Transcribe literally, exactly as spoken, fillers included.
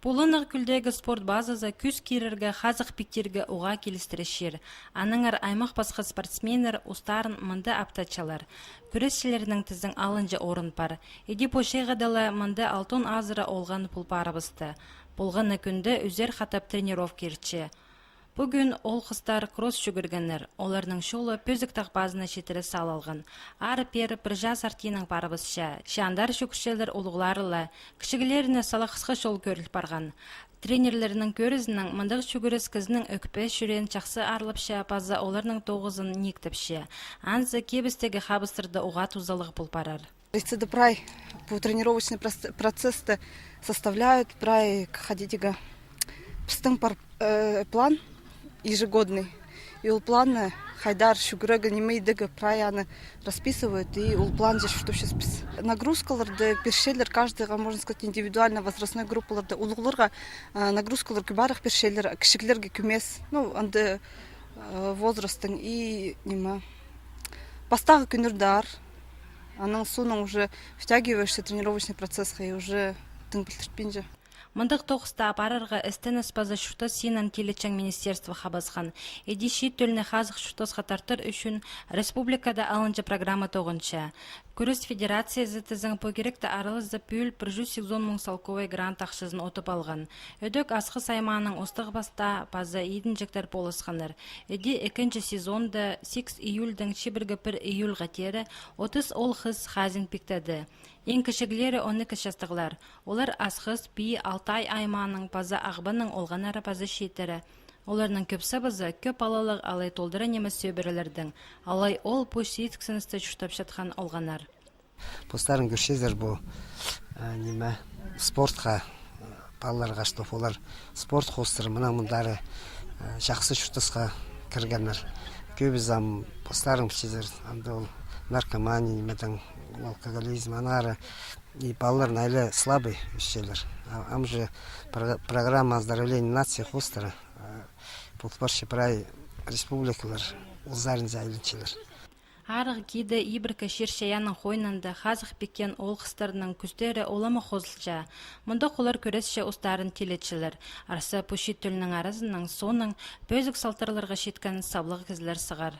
Пуланнығ кӱлдегі спорт базазы кӱс кирерге хазых пиктирге уғаа килістіре чир. Аннаңар аймах пасха спортсменнер устарын мында аптатчалар. Кӱресчілернің тізең алынҷа орын пар. Іди пу чайғыда ла мында алтон азыра олған пол парыбысты. Полған на кӱнде ӱзер хатап тренировка иртче. Пӱӱн ол хыстар кросс чӱгӱргеннер. Оларның чолы пӧзік тағ пазына читіре салылған. Ары-пеер пір час артынаң парыбысча. Че андар чӱгӱрчелер улуғлары ла, кічіглеріне сала хысхы чол кӧріл парған. Тренерлернің кӧрізінең, мындағ чӱгӱріс кізінің ӧкпе-чӱреен чахсы аарлапча паза оларның тоғызын нииктепче. Анзы кибістегі хабыстарда уғаа тузалығ пол парар. Рецептті прай, пу тренировочный прос-, процессті составляют прай, хайди тирге, пістің пар, э, план ежегодный. И ол планны хайдар чӱгӱрерге, ниме идерге, прай аны расписывают, и ол планҷа чуртапчабыс. Нагрузкаларды пирчелер каждыйға, можно сказать, индивидуально, возрастной группаларда. Улуғларға, э, нагрузкалар кӧбірек пирчелер, кічіглерге кӧмес. Ну, анда, э, возрастың и ниме. Пастағы кӱннерде аар, анаң соонаң уже втягиваешься тренировочный процессха и уже тың пілдіртпинче. Мындағ тоғысты апарарға істеніс паза чуртас синін тилечең министерство хабазған. Іди чиит тӧлні хазых чуртасха тартыр ӱчӱн республикада алынҷа программа тоғынча. Кӱрес федерациязы тізең пу киректе аралазып, пӱӱл пір чӱс сигізон муң салковай грант ахчазын утып алған. Ідӧк Асхыс аймааның Устағ Пастаа паза Идінҷектер полысханнар. Іди ікінҷі сезонда сигіс июльдең чибіргі пір июльға теере отыс оол-хыс хазин пиктеді. Иң кічіглері он ікі частығлар. Олар Асхыс, Пии, Алтай аймааның паза Ағбанның олғаннары паза чииттері. Оларның кӧп сабазы кӧп палалығ алай толдыра нимес сӧбірелердең. Алай ол пу сидіксіністі чуртапчатхан олғаннар. Постарың кӧрчезер пу, э, ниме, спортха, э, палаларға, чтоб олар спорт хоостыра мынаң мындары, э, чахсы чуртасха кіргеннер. Кӧбізі ам постарың пілчезер, анда ол наркомания, нимедең, ол алкоголизм, аннаңар и палалар найлы слабый ӧсчелер. А, ам же про-, программа оздоровления нации хоостыра, э, пол парча прай республикалар ол саринзар айланчалар. Арығ киде ибіркі чир-чайаанның хойнында хазых пиккен оол-хыстарның кӱстері улама хозылча. Мындағ олар кӱресче устарын тилетчелер. Арса пу чиит тӧлнің аразынаң соонаң пӧзік салтарларға читкен саблығ кізілер сығар.